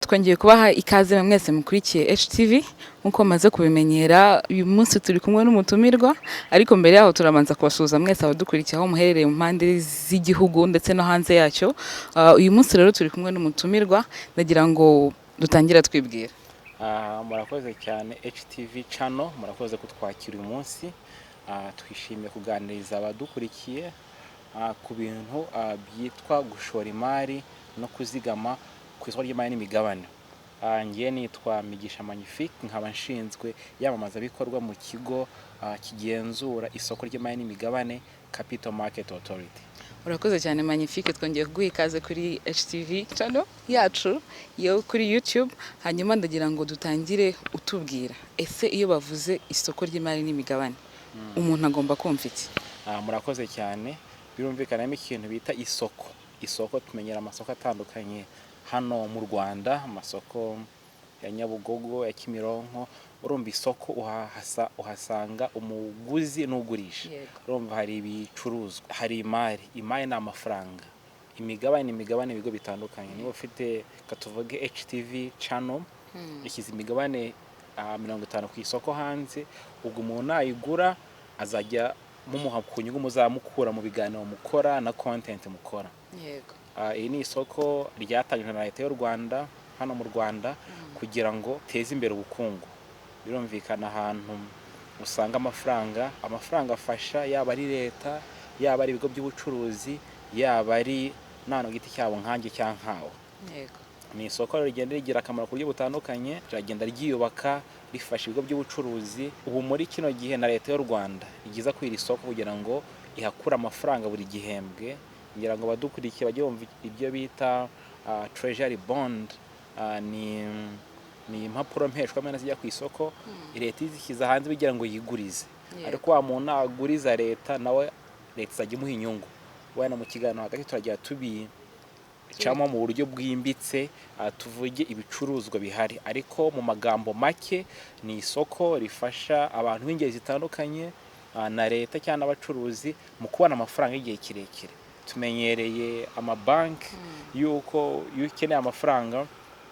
Twongeye kubaha ikaze mwese mukurikiye HTV. Nk'uko maze kubimenyera, uyu munsi turi kumwe n'umutumirwa, ariko mbere yaho turabanza kubasuhuza mwese abadukurikiye aho muherereye mu mpande z'igihugu ndetse no hanze yacyo. Uyu munsi rero turi kumwe n'umutumirwa, ndagira ngo dutangire twibwira. Murakoze cyane HTV channel, murakoze kutwakira uyu munsi. Twishimiye kuganiriza abadukurikiye ku bintu byitwa gushora imari no kuzigama ku isoko ry'imari n'imigabane. Ngiye nitwa Migisha Magnifique, nkaba nshinzwe iyamamazabikorwa mu kigo kigenzura isoko ry'imari n'imigabane, Capital Market Authority. Urakoze cyane Magnifique, twongeye kuguha ikaze kuri HTV channel yacu yo kuri YouTube. Hanyuma ndagira ngo dutangire utubwira, ese iyo bavuze isoko ry'imari n'imigabane umuntu agomba kumva iki? Murakoze cyane. Birumvikanamo ikintu bita isoko. Isoko, tumenyera amasoko atandukanye hano mu Rwanda, amasoko ya Nyabugogo, ya Kimironko. Urumva isoko uhasanga umuguzi n'ugurisha. Urumva hari ibicuruzwa, hari imari. Imari ni amafaranga, imigabane, imigabane ibigo bitandukanye. Niba ufite, katuvuge HTV channel ishyize imigabane 50 ku isoko hanze, ubwo umuntu nayigura azajya mumuha ku nyungu muzamukura mu biganiro mukora na content mukora. Iri ni isoko ryatangijwe na Leta y'u Rwanda hano mu Rwanda kugira ngo teze imbere ubukungu. Birumvikana ahantu usanga amafaranga, amafaranga afasha yaba ari leta, yaba ari ibigo by'ubucuruzi, yaba ari n'abantu ku giti cyabo nkanjye cyangwa nkawe. Ni isoko rero rigenda rigira akamaro ku buryo butandukanye, riragenda ryiyubaka, rifasha ibigo by'ubucuruzi. Ubu muri kino gihe na Leta y'u Rwanda igiza kuri iri soko kugira ngo ihakure amafaranga buri gihembwe. Ngira ngo abadukurikiye bajye bumva ibyo bita treasury bond, ni impapuro mpeshwamwenda zijya ku isoko, leta izishyize hanze kugira ngo yigurize. Ariko wa muntu naguriza leta, nawe leta izajya imuha inyungu. Wenda mu kiganiro hagati turajya tubicamo mu buryo bwimbitse, tuvuge ibicuruzwa bihari, ariko mu magambo make ni isoko rifasha abantu b'ingeri zitandukanye, na leta cyangwa n'abacuruzi mu kubona amafaranga y'igihe kirekire. Tumenyereye amabanki, yuko iyo ukeneye amafaranga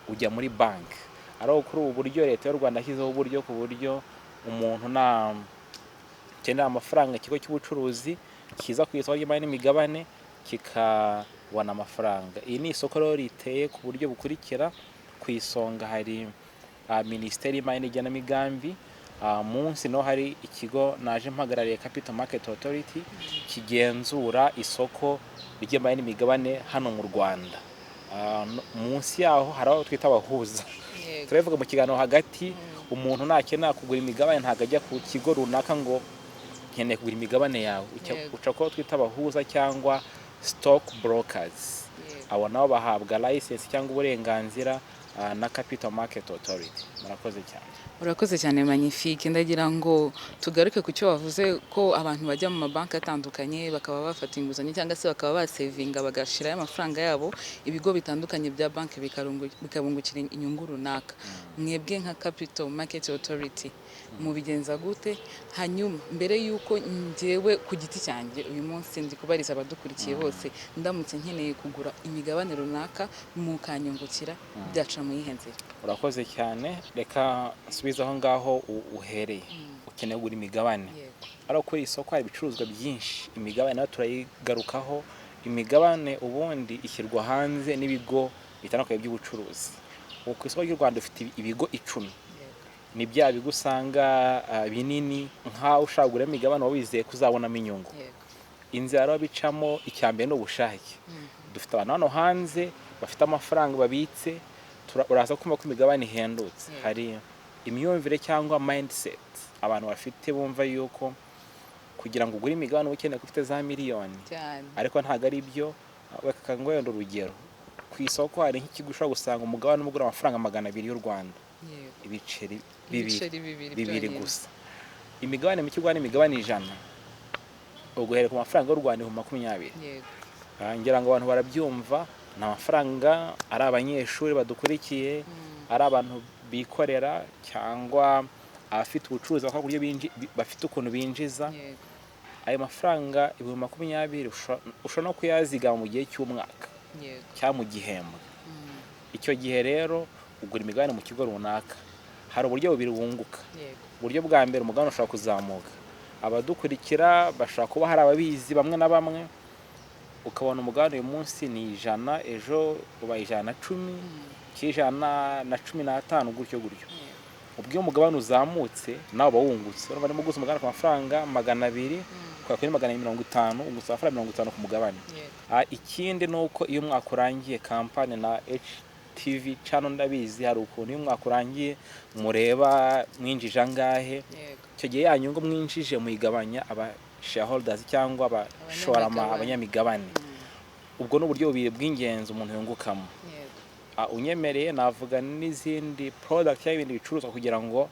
ujya muri banki, ariko kuri ubu buryo Leta y'u Rwanda yashyizeho uburyo ku buryo umuntu nakenera amafaranga, ikigo cy'ubucuruzi kiza ku isoko ry'imari n'imigabane kikabona amafaranga. Iri ni isoko rero riteye ku buryo bukurikira: ku isonga hari Minisiteri y'Imari n'Igenamigambi, munsi no hari ikigo naje mpagarariye, Capital Market Authority, kigenzura isoko ry'imari n'imigabane hano mu Rwanda. Munsi yaho hari aho twita abahuza. Turabivuga mu kiganiro hagati. Umuntu nakenera kugura imigabane ntabwo ajya ku kigo runaka ngo "Nkeneye kugura imigabane yawe." Uca ko twita abahuza cyangwa stock brokers. Abo nabo bahabwa license cyangwa uburenganzira na Capital Market Authority. Murakoze cyane. Urakoze cyane Magnifique. Ndagira ngo tugaruke ku cyo wavuze ko abantu bajya mu mabanki atandukanye bakaba bafata inguzanyo cyangwa se bakaba basevinga bagashyirayo amafaranga yabo, ibigo bitandukanye bya banki bikabungukira inyungu runaka. Mwebwe nka Capital Market Authority mubigenza gute? Hanyuma mbere y'uko njyewe ku giti cyanjye uyu munsi ndi kubariza abadukurikiye bose, ndamutse nkeneye kugura imigabane runaka mukanyungukira, byaca mu yihe nzira? Urakoze cyane. Reka nsubize aho ngaho uhereye, ukeneye kugura imigabane. Ariko kuri iri soko hari ibicuruzwa byinshi, imigabane nayo turayigarukaho. Imigabane ubundi ishyirwa hanze n'ibigo bitandukanye by'ubucuruzi. Ubu ku isoko ry'u Rwanda dufite ibigo 10, ni bya bigo usanga binini, nk'aho ushaka kugura imigabane uba wizeye ko uzabonamo inyungu. Inzira rero bicamo, icya mbere ni ubushake. Dufite abantu hano hanze bafite amafaranga babitse. Uraza kumva ko imigabane ihendutse. Hari imyumvire cyangwa mindset abantu bafite, bumva yuko kugira ngo ugure imigabane uba ukeneye ko ufite za miliyoni, ariko ntabwo ari byo. Reka nguhe urugero: ku isoko hari nk'ikigo ushobora gusanga umugabane umwe ugura amafaranga 200 y'u Rwanda, ibiceri bibiri. Ibiceri bibiri Bibiri byonyine. gusa. Imigabane mike ugura ni imigabane 100, uguhera ku mafaranga y'u Rwanda 20,000. Ngira ngo abantu barabyumva, ni amafaranga, ari abanyeshuri badukurikiye, ari abantu bikorera cyangwa abafite ubucuruzi bakora ku buryo bafite ukuntu binjiza. Ayo mafaranga 20,000 ushobora no kuyazigama mu gihe cy'umwaka cyangwa mu gihembwe. Icyo gihe rero Ugura imigabane mu kigo runaka, hari uburyo bubiri wunguka. Uburyo bwa mbere, umugabane ushobora kuzamuka. Abadukurikira bashobora kuba hari ababizi bamwe na bamwe. Ukabona umugabane uyu munsi ni 100, ejo ubaye 110, 115, gutyo gutyo. Ubwo iyo umugabane uzamutse, nawe uba wungutse. Urumva niba uguze umugabane ku mafaranga 200, ukaba kuri 250, ungutse amafaranga 50 ku mugabane. Ikindi ni uko iyo umwaka urangiye, kampani na HTV channel, ndabizi hari ukuntu iyo umwaka urangiye mureba mwinjije angahe. Icyo gihe ya nyungu mwinjije muyigabanya aba shareholders cyangwa abashorama, Abanyamigabane. abanyamigabane. Ubwo ni uburyo bubiri bw'ingenzi umuntu yungukamo. Unyemereye navuga n'izindi product cyangwa ibindi bicuruzwa, kugira ngo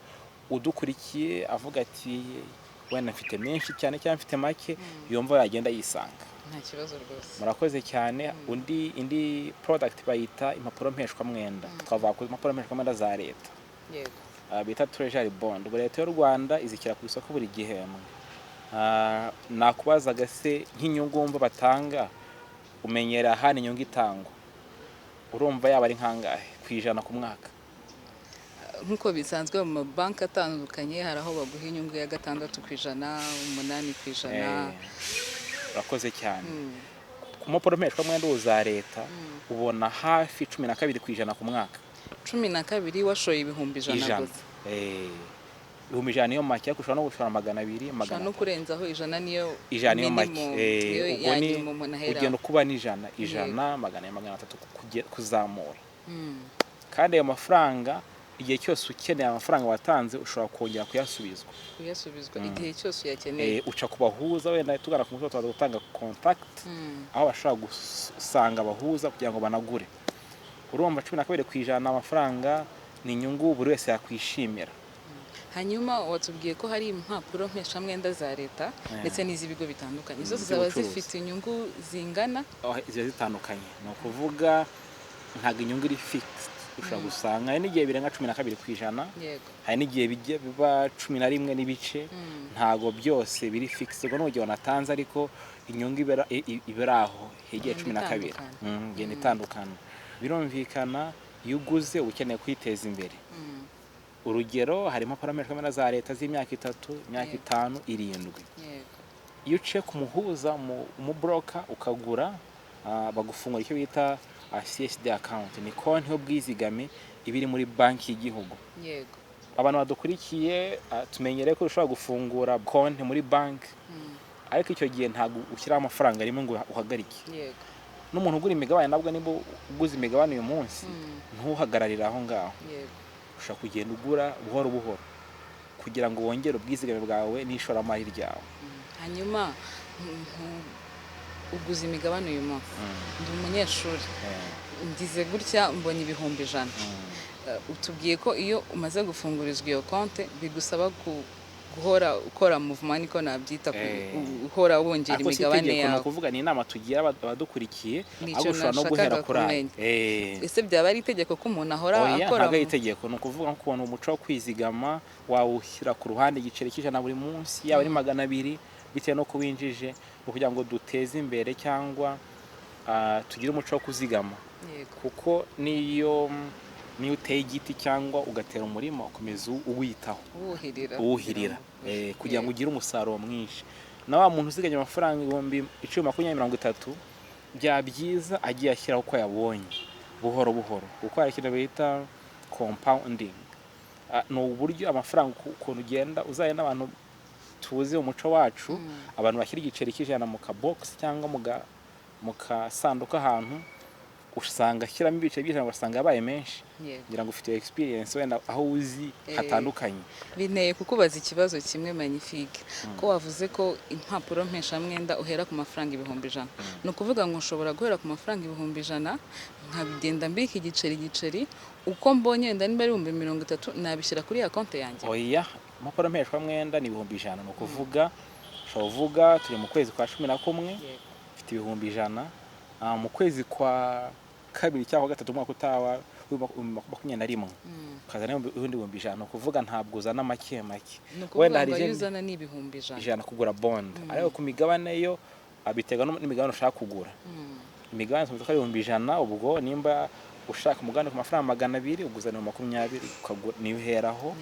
udukurikiye avuga ati wenda mfite menshi cyane cyangwa mfite make, yumva yagenda yisanga. Nta kibazo rwose. Murakoze cyane. Indi product bayita impapuro mpeshwamwenda. Twavuga ku impapuro mpeshwamwenda za leta, bita treasury bond. Ubu leta y'u Rwanda izishyira ku isoko buri gihembwe. Nakubazaga se, nk'inyungu wumva batanga, umenyera ahandi inyungu itangwa, urumva yaba ari nkangahe ku ijana ku mwaka? Nk'uko bisanzwe mu mabanki atandukanye, hari aho baguha inyungu ya 6%, 8%. Urakoze cyane. Ku mpapuro mpeshwamwenda ubu za leta ubona hafi 12% ku mwaka. 12 washoye 100,000 100. gusa? 100,000 niyo make, ariko ushobora no gushora 200, Ushobora magana no kurenzaho, 100 niyo 100 niyo make. minimum, niyo Ubwo ya ni nyuma umuntu aheraho. ugenda ukuba n'ijana, 100, 400, 300, kuzamura. Kandi ayo mafaranga, igihe cyose ukeneye amafaranga watanze, ushobora kongera kuyasubizwa. Kuyasubizwa igihe cyose uyakeneye. Uca ku bahuza. Wenda tugana ku musozo tukaza gutanga contact aho bashobora gusanga abahuza kugira ngo banagure. Urumva 12% amafaranga ni inyungu buri wese yakwishimira. Hanyuma watubwiye ko hari impapuro mpeshamwenda za leta ndetse n'iz'ibigo bitandukanye, zose zaba Z'ubucuruzi. zifite inyungu zingana? Aho ziba zitandukanye, ni ukuvuga ntabwo inyungu iri fixed. Ushobora gusanga hari n'igihe birenga 12%, hari n'igihe bijya biba 11 n'ibice. Ntabwo byose biri fixed. Ubwo ni urugero natanze, ariko inyungu iba iri aho hegeye Igenda 12. itandukana. Igenda itandukana. Birumvikana, iyo uguze uba ukeneye kwiteza imbere. Urugero, harimo impapuro za leta z'imyaka 3, imyaka 5, 7. Iyo uciye ku muhuza, mu broker, ukagura, bagufungura icyo bita CSD account. Ni konti y'ubwizigame iba iri muri banki y'igihugu. Abantu badukurikiye, tumenyereye ko ushobora gufungura konti muri banki, ariko icyo gihe ntabwo ushyiraho amafaranga rimwe ngo uhagarike. N'umuntu ugura imigabane nabwo, niba uguze imigabane uyu munsi, ntuhagararire aho ngaho. Ushobora kugenda ugura buhoro buhoro kugira ngo wongere ubwizigame bwawe n'ishoramari ryawe. Hanyuma uguze imigabane uyu munsi, ndi umunyeshuri, ngize gutya mbonye 100,000. Utubwiye ko iyo umaze gufungurizwa iyo konte bigusaba guhora ukora movement, niko nabyita, uhora wongera Ariko si imigabane itegeko, ni yawe. ukuvuga ni inama tugira abadukurikiye, Nicyo ahubwo ushobora no nashakaga guhera kuri ayo. kumenya. Ese byaba ari itegeko ko umuntu ahora Oya, akora ntabwo ari itegeko. Ni ukuvuga nk'ukuntu umuco wo kwizigama wawushyira ku ruhande igiceri cy'100 buri munsi, yaba ari 200, bitewe n'uko winjije, ni ukugira ngo duteze imbere cyangwa tugire umuco wo kuzigama, kuko niyo uteye igiti cyangwa ugatera umurima, ukomeza uwitaho, uwuhirira. uwuhirira, kugira ngo ugire umusaruro mwinshi. Na wa muntu uziganya amafaranga 10,000, 20, 30, byaba byiza agiye ashyiraho uko yabonye buhoro buhoro, kuko hari ikintu bita compounding. Ni uburyo amafaranga ukuntu ugenda uzajya n'abantu tuzi umuco wacu, abantu bashyira igiceri cy'100 mu kabogisi cyangwa mu kasanduku ahantu, usanga ashyiramo ibiceri by'100, ugasanga yabaye menshi. Ngira ngo ufite experience wenda aho uzi hatandukanye. Binteye kukubaza ikibazo kimwe, Magnifique. Ko wavuze ko impapuro mpeshamwenda uhera ku mafaranga 100,000, ni ukuvuga ngo nshobora guhera ku mafaranga 100,000, nkagenda mbika igiceri igiceri uko mbonye, wenda niba ari 30,000 nabishyira kuri ya konti yanjye? Oya, impapuro mpeshwamwenda ni 100,000. Ni ukuvuga ushobora kuvuga turi mu kwezi kwa 11, mfite 100,000, mu kwezi kwa kabiri cyangwa gatatu umwaka utaha wa 2021, ukazana ibindi 100,000. Ni ukuvuga ntabwo uzana make make. Ni ukuvuga Wenda hari ngo ayo izindi uzana ni 100,000. 100 kugura bond. Ariko ku migabane yo, biterwa n'imigabane ushaka kugura. Imigabane tuzi ko ari 100,000. Ubwo nimba Ushaka umugabane ku mafaranga 200, uguza 20, ukagura, niyo uheraho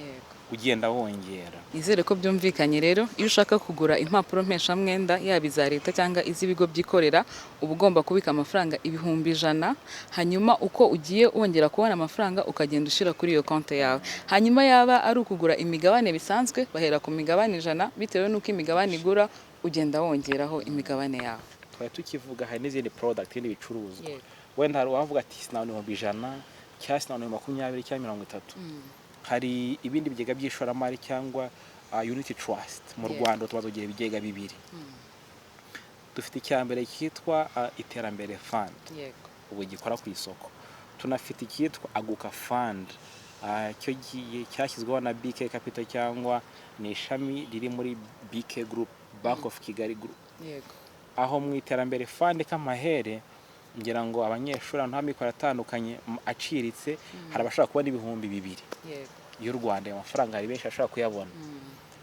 ugenda wongera. Nizere ko byumvikanye rero. Iyo ushaka kugura impapuro mpeshamwenda, yaba iza leta cyangwa iz'ibigo byikorera, uba ugomba kubika amafaranga 100,000, hanyuma uko ugiye wongera kubona amafaranga ukagenda ushyira kuri iyo konti yawe. Hanyuma yaba ari ukugura imigabane bisanzwe, bahera ku migabane 100, bitewe n'uko imigabane igura ugenda wongeraho imigabane yawe. Twari tukivuga, hari n'izindi product, ibindi bicuruzwa. Wenda hari uwavuga ati sinabona 100,000 cyangwa sinabona 20,000 cyangwa 30. Hari ibindi bigega by'ishoramari cyangwa unit trust mu Rwanda. Tumaze kugira ibigega bibiri. Dufite icya mbere cyitwa Iterambere Fund, ubu gikora ku isoko. Tunafite icyitwa Aguka Fund, cyo cyashyizweho na BK Capital, cyangwa ni ishami riri muri BK Group, Bank of Kigali Group. Aho mu Iterambere Fund k'amahere, ngira ngo abanyeshuri, ahantu h'amikoro atandukanye aciriritse, hari abashobora kubona 2000 y'u Rwanda. Ayo mafaranga hari benshi bashobora kuyabona.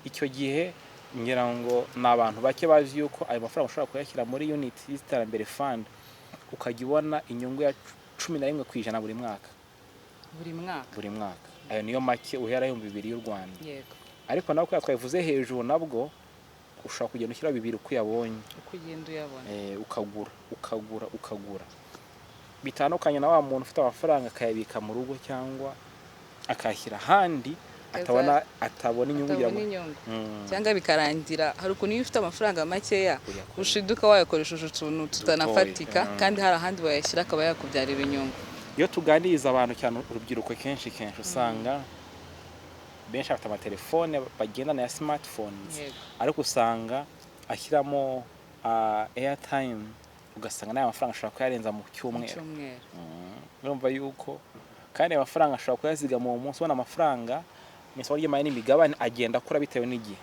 Icyo gihe ngira ngo ni abantu bake bazi yuko ayo mafaranga ushobora kuyashyira muri unit y'Iterambere Fund, ukajya ubona inyungu ya 11% buri mwaka. Buri mwaka? Buri mwaka. Ayo niyo make uhera 2000 y'u Rwanda. Ariko nawe kubera twabivuze hejuru, nabwo ushobora kugenda ushyiraho bibiri uko uyabonye. Uko ugenda uyabona. Ukagura, ukagura, ukagura. Bitandukanye na wa muntu ufite amafaranga akayabika mu rugo cyangwa akayashyira ahandi atabona inyungu kugira atabona ngo inyungu, cyangwa bikarangira hari ukuntu iyo ufite amafaranga makeya Uyakoresha. ushiduka wayakoresheje utuntu tutanafatika, kandi hari ahandi wayashyira akaba yakubyarira inyungu. Iyo tuganiriza abantu, cyane urubyiruko, kenshi kenshi usanga benshi bafite amatelefone bagendana ya smartphones, ariko usanga ashyiramo airtime, ugasanga n'aya mafaranga ashobora kuyarenza mu mu cyumweru. Cyumweru. Urumva yuko kandi ayo mafaranga ashobora kuyazigama uwo munsi. Ubona amafaranga mu isoko ry'imari n'imigabane agenda akura bitewe n'igihe.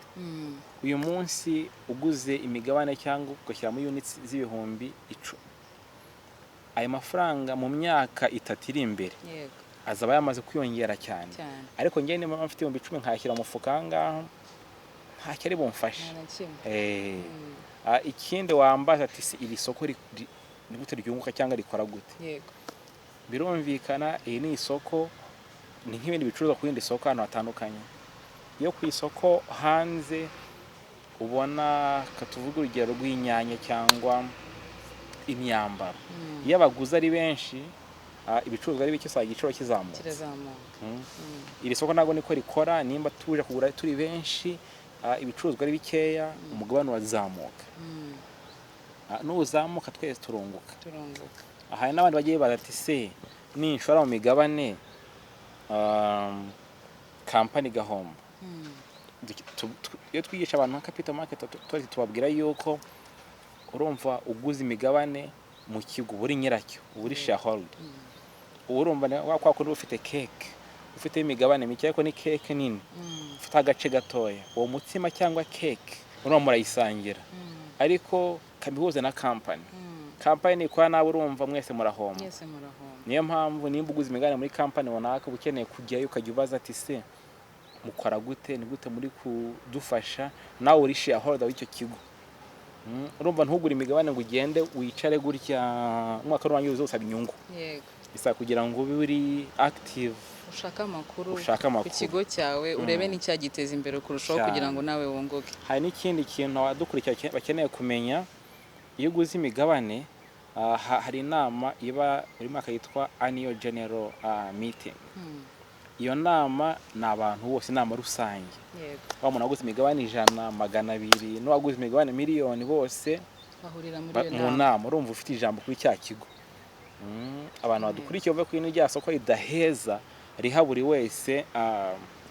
Uyu munsi uguze imigabane cyangwa ugashyiramo units z'10,000, ayo mafaranga mu myaka 3 iri imbere azaba yamaze kwiyongera cyane. Cyane. Ariko njyewe niba mfite 10,000 nkayashyira mu mufuka aha ngaha, ntacyo ari bumfashe. Nta na kimwe. Ikindi wambaza ati si iri soko ni gute ryunguka cyangwa rikora gute? Birumvikana, iri ni isoko, ni nk'ibindi bicuruzwa ku rindi soko ahantu hatandukanye. Iyo ku isoko hanze ubona, katuvuge urugero rw'inyanya cyangwa imyambaro, iyo abaguzi ari benshi, ibicuruzwa ari bike, usanga igiciro kizamutse. Kirazamuka. Iri soko ntabwo niko rikora. Nimba tuje kugura turi benshi, ibicuruzwa ari bikeya, umugabane urazamuka. Nuzamuka twese turunguka. Turunguka. Hari n'abandi bagiye bibaza ati se ninshora mu migabane, kampani igahomba? Iyo twigisha abantu nka capital market, tubabwira yuko urumva uguze imigabane mu kigo uba uri nyiracyo, uba uri shareholder. Uba urumva wa kwa kundi uba ufite cake, ufite imigabane mike ariko ni cake nini, ufite agace gatoya. Uwo mutsima cyangwa cake urumva murayisangira, ariko kabihuze na kampani. Kampani nikora nawe, urumva mwese murahomba. Mwese murahomba. Niyo mpamvu nimba uguze imigabane muri kampani runaka, uba ukeneye kujyayo ukajya ubaza ati se mukora gute, ni gute muri kudufasha? Nawe uri shareholder w'icyo kigo. Urumva ntugure imigabane ngo ugende wicare gutya, umwaka nurangira uze usaba inyungu. Bisaba kugira ngo ube uri active. Ushake amakuru Ushake ku amakuru. kigo cyawe, urebe n'icyagiteza imbere kurushaho kugira ngo nawe wunguke. Hari n'ikindi kintu abadukurikira bakeneye kumenya. Iyo uguze imigabane, hari inama iba buri mwaka yitwa annual general meeting. Iyo nama ni abantu bose, inama rusange. Wa muntu waguze imigabane 100, 200 n'uwaguze imigabane miliyoni, bose bahurira muri iyo mu nama. nama. Urumva ufite ijambo kuri cya kigo. Abantu badukurikiye bave kuri rya soko ridaheza, riha buri wese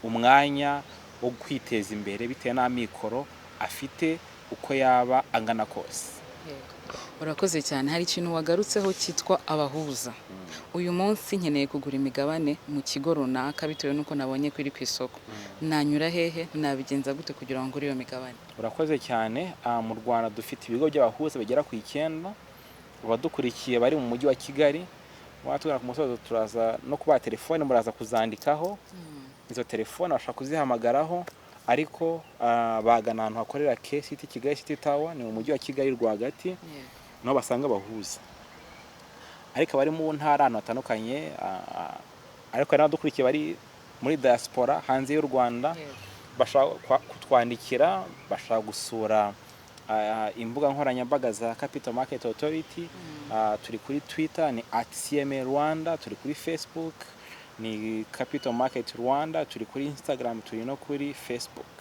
umwanya wo kwiteza imbere bitewe n'amikoro afite uko yaba angana kose. Yego. Urakoze cyane. Hari ikintu wagarutseho cyitwa abahuza. Uyu munsi nkeneye kugura imigabane mu kigo runaka bitewe n'uko nabonye ko iri ku isoko, nanyura hehe, nabigenza gute kugira ngo ngure iyo migabane? Urakoze cyane. Mu Rwanda dufite ibigo by'abahuza bigera ku 9. Abadukurikiye bari mu mujyi wa Kigali watugana ku musozo, turaza no kubaha telefone, muraza kuzandikaho. Izo telefone bashobora kuzihamagaraho, ariko bagana ahantu hakorera KCT, Kigali City Tower, ni mu mujyi wa Kigali rwagati, niho basanga abahuza. Ariko abari mu ntara ahantu hatandukanye, ariko hari n'abadukurikiye bari muri diaspora, hanze y'u Rwanda, bashaka kutwandikira, bashaka gusura imbuga nkoranyambaga za Capital Market Authority. Turi kuri Twitter ni @CMARwanda, turi kuri Facebook ni Capital Market Rwanda, turi kuri Instagram, turi no kuri Facebook.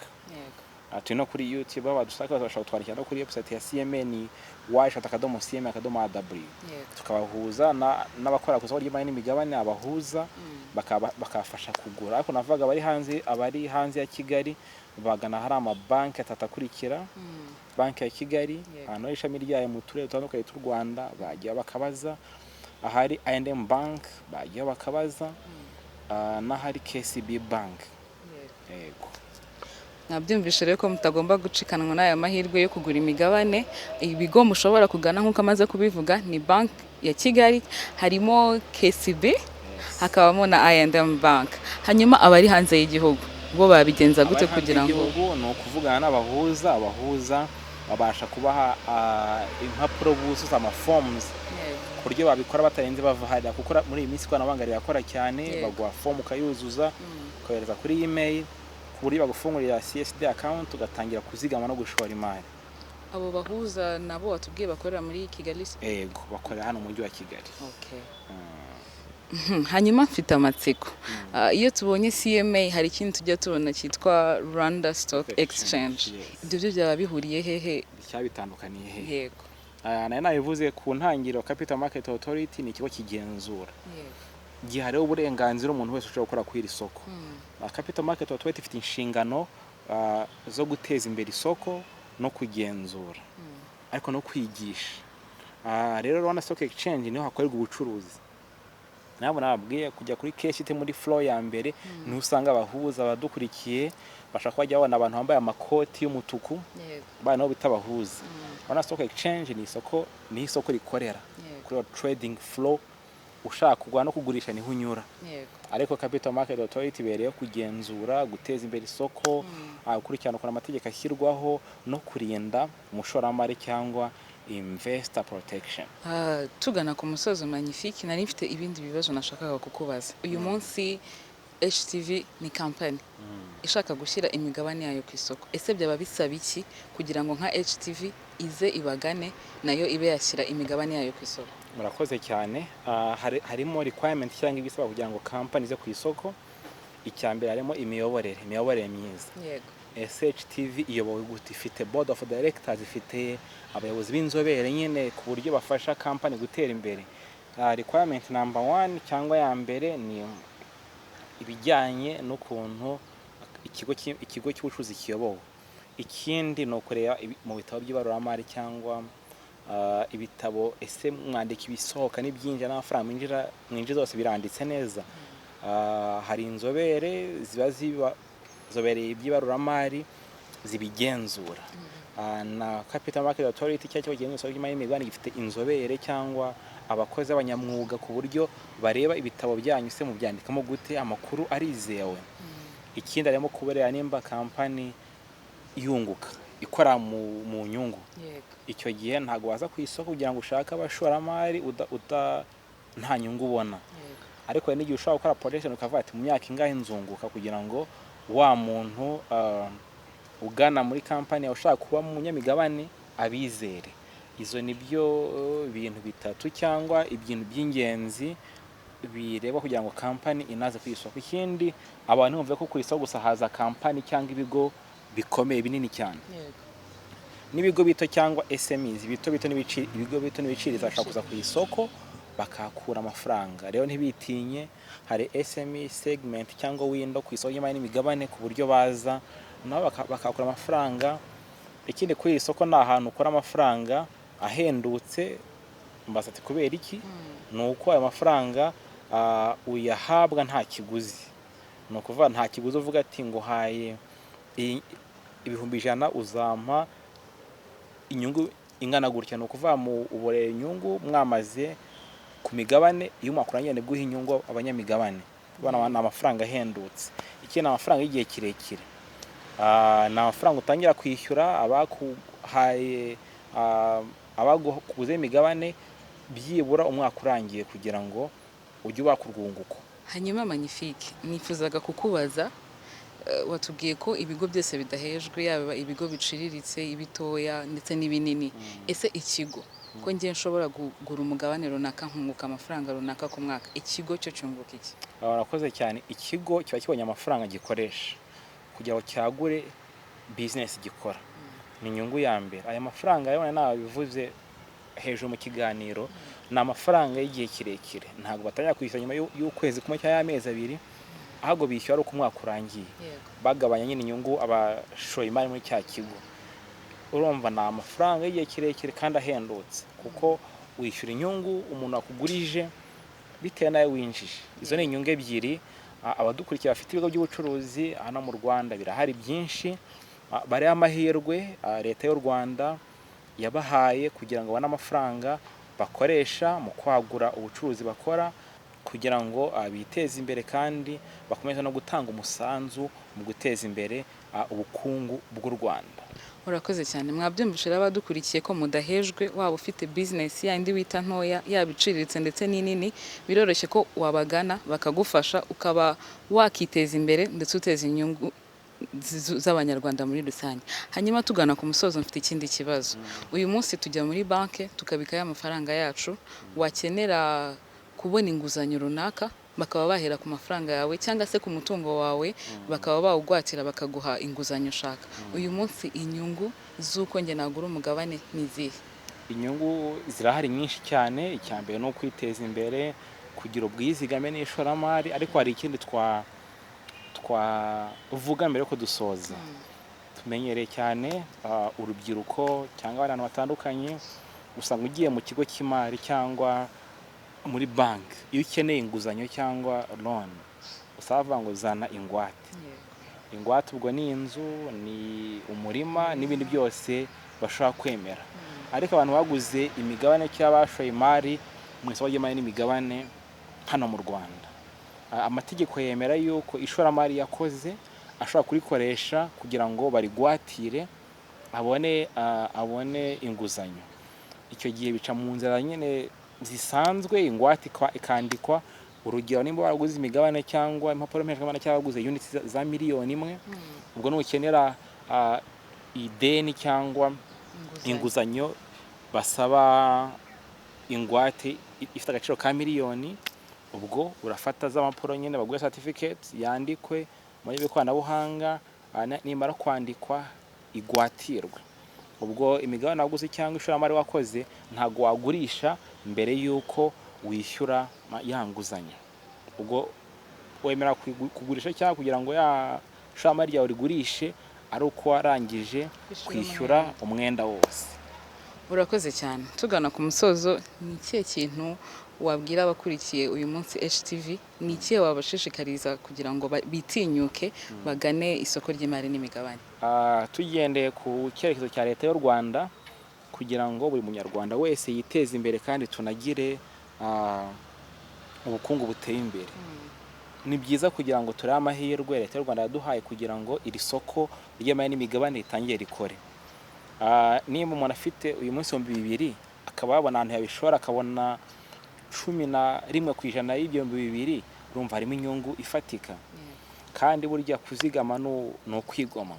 Turi no kuri YouTube. Aho badushaka bashobora kutwandikira no kuri website ya CMA ni w.cma.aw. Tukabahuza n'abakora ku isoko ry'imari n'imigabane, abahuza bakabafasha kugura. Ariko navuga abari hanze ya Kigali bagana hari amabanki atatu akurikira: Banki ya Kigali, ahantu hari ishami ryayo mu turere dutandukanye tw'u Rwanda bajya bakabaza, ahari I&M Bank bajya bakabaza, n'ahari KCB Bank. Yego. Mwabyumvishe rero ko mutagomba gucikanwa n'aya mahirwe yo kugura imigabane. Ibigo mushobora kugana, nk'uko amaze kubivuga, ni Banki ya Kigali, harimo KCB, hakabamo na I&M Bank. Hanyuma abari hanze y'igihugu bo babigenza gute? Abari hanze Kugira ngo y'igihugu ni ukuvugana n'abahuza. Abahuza babasha kubaha impapuro buzuza, ama forms, ku buryo babikora batarenze bava hariya, kuko muri iyi minsi ikoranabuhanga rirakora cyane. Baguha form ukayuzuza, ukohereza kuri email, ku buryo bagufungurira CSD account, ugatangira kuzigama no gushora imari. Abo bahuza nabo watubwiye bakorera muri Kigali? Yego, bakorera hano mu mujyi wa Kigali. Okay. Hanyuma mfite amatsiko. Iyo tubonye CMA hari ikindi tujya tubona cyitwa Rwanda Stock Exchange. Yes. Ibyo byo byaba bihuriye hehe? Icyabitandukaniye hehe? Yego. Nari nabivuze ku ntangiriro, Capital Market Authority ni ikigo kigenzura, gihariho uburenganzira umuntu wese ushobora gukora kuri iri soko. Capital Market Authority ifite inshingano zo guteza imbere isoko no kugenzura, ariko no kwigisha. Rero Rwanda Stock Exchange niho hakorerwa ubucuruzi. Ntabwo nababwiye kujya kuri KCT, muri floor ya mbere niho usanga abahuza. Abadukurikiye bashaka bajya babona abantu bambaye amakoti y'umutuku, bana nabo bita abahuza. Rwanda Stock Exchange ni isoko, niho isoko rikorera, kuri trading floor. Ushaka kugura no kugurisha niho unyura. Ariko Capital Market Authority ibereyeho kugenzura, guteza imbere isoko, gukurikirana ukuntu amategeko ashyirwaho no kurinda umushoramari cyangwa investor protection. Tugana ku musozo, Magnifique, nari mfite ibindi bibazo nashakaga kukubaza. Uyu munsi HTV ni company ishaka gushyira imigabane yayo ku isoko. Ese byaba bisaba iki kugira ngo nka HTV ize ibagane, nayo ibe yashyira imigabane yayo ku isoko? Murakoze cyane. Harimo requirement cyangwa ibisaba kugira ngo company ize ku isoko. Icya mbere harimo imiyoborere myiza. HTV iyobowe gute? Ifite board of directors, ifite abayobozi b'inzobere nyine ku buryo bafasha company gutera imbere. Requirement number one cyangwa ya mbere ni ibijyanye n'ukuntu ikigo cy'ubucuruzi kiyobowe. Ikindi ni ukureba mu bitabo by'ibaruramari cyangwa ibitabo, ese mwandika ibisohoka n'ibyinjira n'amafaranga mwinjiza zose biranditse neza? Hari inzobere ziba zizobereye iby'ibaruramari zibigenzura. Na Capital Market Authority cyangwa ikigo kigenzura isoko ry'imari n'imigabane gifite inzobere cyangwa abakozi b'abanyamwuga ku buryo bareba ibitabo byanyu, se mubyandikamo gute, amakuru arizewe? Ikindi harimo kubareba nimba kampani yunguka, ikora mu nyungu. Icyo gihe ntabwo waza ku isoko kugira ngo ushake abashoramari nta nyungu ubona. Ariko hari n'igihe ushobora gukora projection, ukavuga ati mu myaka ingahe nzunguka, kugira ngo wa muntu ugana muri kampani yawe ushaka kuba umunyamigabane abizere. Izo ni byo bintu bitatu cyangwa ibintu by'ingenzi bireba kugira ngo kampani inaze ku isoko. Ikindi, abantu bumve ko ku isoko gusa haza kampani cyangwa ibigo bikomeye binini cyane. N'ibigo bito cyangwa SMEs, bito bito ibigo bito n'ibiciriritse bashobora kuza ku isoko bakahakura amafaranga. Rero ntibitinye, hari SME segment cyangwa window ku isoko ry'imari n'imigabane ku buryo baza nabo bakahakura amafaranga. Ikindi, kuri iri soko ni ahantu ukora amafaranga ahendutse. Mbaza ati kubera iki? Ni uko ayo mafaranga uyahabwa nta kiguzi. Ni ukuvuga nta kiguzi uvuga ati nguhaye 100,000 uzampa inyungu ingana gutya. Ni ukuvuga mu uborera inyungu mwamaze ku migabane, iyo umwaka urangiye nibwo uha inyungu abanyamigabane. Ubona ni amafaranga ahendutse. Ikindi, ni amafaranga y'igihe kirekire. Ni amafaranga utangira kwishyura abakuhaye, abaguze imigabane. Byibura umwaka urangiye kugira ngo ujye ubaka urwunguko. Hanyuma Magnifique, nifuzaga kukubaza, watubwiye ko ibigo byose bidahejwe, yaba ibigo biciriritse, ibitoya ndetse n'ibinini. Ese ikigo, ko ngiye nshobora kugura umugabane runaka nkunguka amafaranga runaka ku mwaka, ikigo cyo cyunguka iki? Barakoze cyane. Ikigo kiba kibonye amafaranga gikoresha kugira ngo cyagure bizinesi gikora, ni inyungu ya mbere. Aya mafaranga yabona nabivuze hejuru mu kiganiro, ni amafaranga y'igihe kirekire. Ntabwo batangira kwishyura nyuma y'ukwezi kumwe cyangwa y'amezi 2, ahubwo bishyura ari uko umwaka urangiye, bagabanya nyine inyungu abashoye imari muri cya kigo. Urumva ni amafaranga y'igihe kirekire kandi ahendutse, kuko wishyura inyungu umuntu akugurije bitewe n'ayo winjije. Izo ni inyungu ebyiri. Abadukurikira bafite ibigo by'ubucuruzi hano mu Rwanda birahari byinshi, bariho amahirwe Leta y'u Rwanda yabahaye kugira ngo babone amafaranga bakoresha mu kwagura ubucuruzi bakora, kugira ngo biteze imbere kandi bakomeze no gutanga umusanzu mu guteza imbere ubukungu bw'u Rwanda. Urakoze cyane. Mwabyumvise rero abadukurikiye ko mudahejwe. Waba ufite bizinesi yandi wita ntoya, yaba iciriritse ndetse n'inini, biroroshye ko wabagana bakagufasha, ukaba wakiteza imbere ndetse uteza inyungu z'Abanyarwanda muri rusange. Hanyuma tugana ku musozo, mfite ikindi kibazo. Uyu munsi tujya muri banki tukabikayo amafaranga yacu, wakenera kubona inguzanyo runaka bakaba bahera ku mafaranga yawe cyangwa se ku mutungo wawe, bakaba bawugwatira bakaguha inguzanyo ushaka. Uyu munsi inyungu z'uko njye nagura umugabane ni izihe? Inyungu zirahari nyinshi cyane. Icya mbere ni ukwiteza imbere, kugira ubwizigame n'ishoramari. Ariko hari ikindi twavuga mbere yuko dusoza. Tumenyereye cyane urubyiruko cyangwa abantu batandukanye, usanga ugiye mu kigo cy'imari cyangwa muri banki, iyo ukeneye inguzanyo cyangwa loan, usaba bavuga ngo zana ingwate. Ingwate ubwo ni inzu, ni umurima n'ibindi byose bashobora kwemera. Ariko abantu baguze imigabane cyangwa bashoye imari mu isoko ry'imari n'imigabane hano mu Rwanda, amategeko yemera yuko ishoramari yakoze ashobora kurikoresha kugira ngo barigwatire abone inguzanyo. Icyo gihe bica mu nzira nyine zisanzwe, ingwate ikandikwa. Urugero, nimba waraguze imigabane cyangwa impapuro mpeshamana cyangwa waguze units za 1 miliyoni, ubwo nukenera ideni cyangwa inguzanyo basaba ingwate ifite agaciro ka miliyoni, ubwo urafata za mpapuro nyine, baguhe certificate yandikwe muri ikoranabuhanga, nimara kwandikwa igwatirwe. Ubwo imigabane waguze cyangwa ishoramari wakoze ntabwo wagurisha mbere y'uko wishyura ya nguzanyo. Ubwo wemera kugurisha cyangwa kugira ngo ya ishoramari ryawe rigurishe ari uko warangije kwishyura umwenda wose. Urakoze cyane. Tugana ku musozo, ni ikihe kintu wabwira abakurikiye uyu munsi HTV? Ni ikihe wabashishikariza kugira ngo bitinyuke bagane isoko ry'imari n'imigabane? Tugendeye ku cyerekezo cya Leta y'u Rwanda kugira ngo buri munyarwanda wese yiteze imbere kandi tunagire ubukungu buteye imbere, ni byiza kugira ngo turebe amahirwe Leta y'u Rwanda yaduhaye kugira ngo iri soko ry'imari n'imigabane ritangire rikore. Nimba umuntu afite uyu munsi 2000, akaba yabona ahantu yabishora, akabona 11% y'ibihumbi 2000, urumva harimo inyungu ifatika. Kandi burya kuzigama ni ukwigomwa.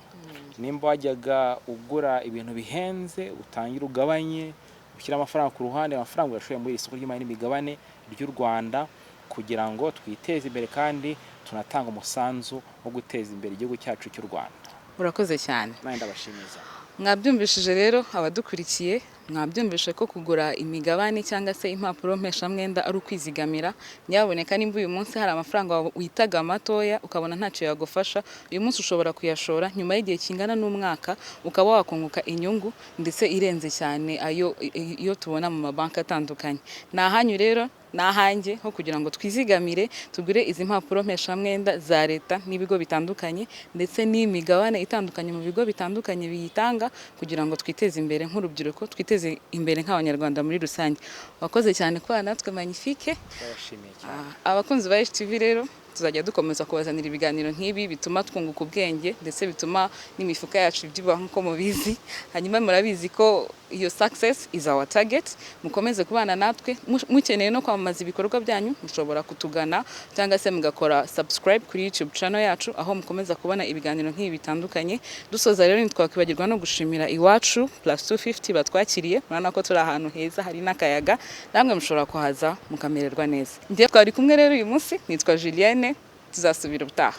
Nimba wajyaga ugura ibintu bihenze, utangire ugabanye, ushyire amafaranga ku ruhande, amafaranga uyashoye muri iri soko ry'imari n'imigabane ry'u Rwanda, kugira ngo twiteze imbere kandi tunatanga umusanzu wo guteza imbere igihugu cyacu cy'u Rwanda. Urakoze cyane. Nanjye ndabashimiye cyane. Mwabyumvishije rero abadukurikiye, mwabyumvishe ko kugura imigabane cyangwa se impapuro mpeshamwenda ari ukwizigamira. Nyaboneka, nimba uyu munsi hari amafaranga witaga matoya ukabona ntacyo yagufasha, uyu munsi ushobora kuyashora, nyuma y'igihe kingana n'umwaka ukaba wakunguka inyungu ndetse irenze cyane ayo iyo tubona mu mabanki atandukanye. Ni ahanyu rero, ni ahanjye ho kugira ngo twizigamire, tugure izi mpapuro mpeshamwenda za Leta n'ibigo bitandukanye, ndetse n'imigabane itandukanye mu bigo bitandukanye biyitanga, kugira ngo twiteze imbere nk'urubyiruko, twiteze imbere nk'Abanyarwanda muri rusange. Wakoze cyane kubana natwe, Magnifique. Ndabashimiye cyane. Abakunzi ba HTV rero, Tuzajya dukomeza kubazanira ibiganiro nk'ibi bituma twunguka ubwenge, ndetse bituma n'imifuka yacu ibyibuha nk'uko mubizi. Hanyuma murabizi ko iyo success is our target. Mukomeze kubana natwe. Mukeneye no kwamamaza ibikorwa byanyu, mushobora kutugana cyangwa se mugakora subscribe kuri YouTube channel yacu, aho mukomeza kubona ibiganiro nk'ibi bitandukanye. Dusoza rero, ntitwakwibagirwa no gushimira Iwacu Plus 250 batwakiriye. Murabona ko turi ahantu heza, hari n'akayaga, namwe mushobora kuhaza mukamererwa neza. Njye twari kumwe rero uyu munsi nitwa Julienne, tuzasubira ubutaha.